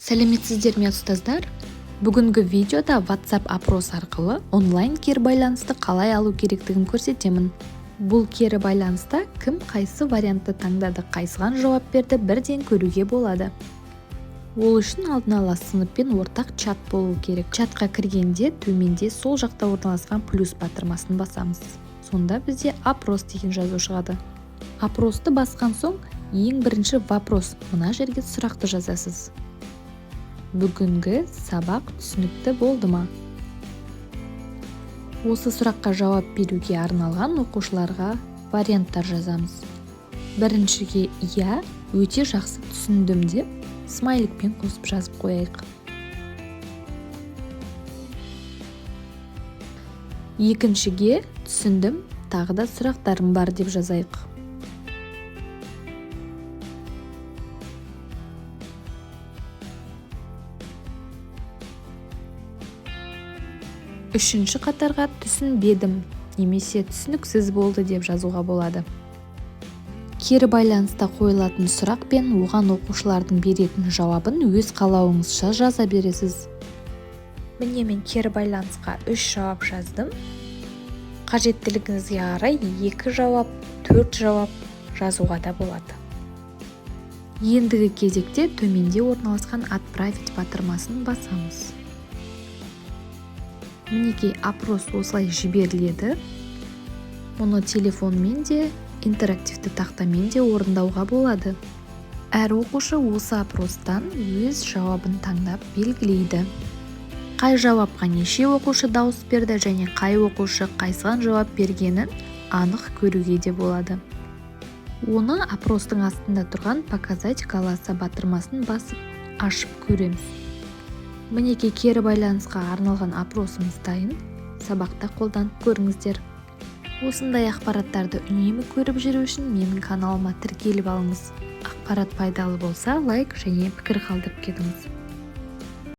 Сәлеметсіздер ме, ұстаздар! Бүгінгі видеода WhatsApp опрос арқылы онлайн кері байланысты қалай алу керектігін көрсетемін. Бұл кері байланыста кім қайсы вариантты таңдады, қайсыған жауап берді, бірден көруге болады. Ол үшін алдын ала сыныппен ортақ чат болу керек. Чатқа кіргенде төменде сол жақта орналасқан плюс батырмасын басамыз. Сонда бізде опрос деген жазу шығады. Опросты басқан соң ең бірінші вопрос, мына жерге сұрақты жазасыз. Бүгінгі сабақ түсінікті болды ма? Осы сұраққа жауап беруге арналған оқушыларға варианттар жазамыз. Біріншіге «Иә, өте жақсы түсіндім» деп смайликпен қосып жазып қояйық. Екіншіге «Түсіндім, тағы да сұрақтарым бар» деп жазайық. Үшінші қатарға «Түсінбедім» немесе «Түсініксіз болды» деп жазуға болады. Кері байланыста қойылатын сұрақ пен оған оқушылардың беретін жауабын өз қалауыңызша жаза бересіз. Міне, мен кері байланысқа 3 жауап жаздым. Қажеттілігіңізге қарай 2 жауап, 4 жауап жазуға да болады. Ендігі кезекте төменде орналасқан «Отправить» батырмасын басамыз. Мінекей, опрос осылай жіберіледі. Мұны телефонмен де, интерактивті тақтамен де орындауға болады. Әр оқушы осы опростан өз жауабын таңдап белгілейді. Қай жауапқа неше оқушы дауыс берді және қай оқушы қайсыған жауап бергенін анық көруге де болады. Оны опростың астында тұрған «Показать голоса» батырмасын басып ашып көреміз. Мінекей, кері байланысқа арналған опросымыз дайын. Сабақта қолданып көріңіздер. Осындай ақпараттарды үнемі көріп жүру үшін менің каналыма тіркеліп алыңыз. Ақпарат пайдалы болса, лайк және пікір қалдырып кетіңіз.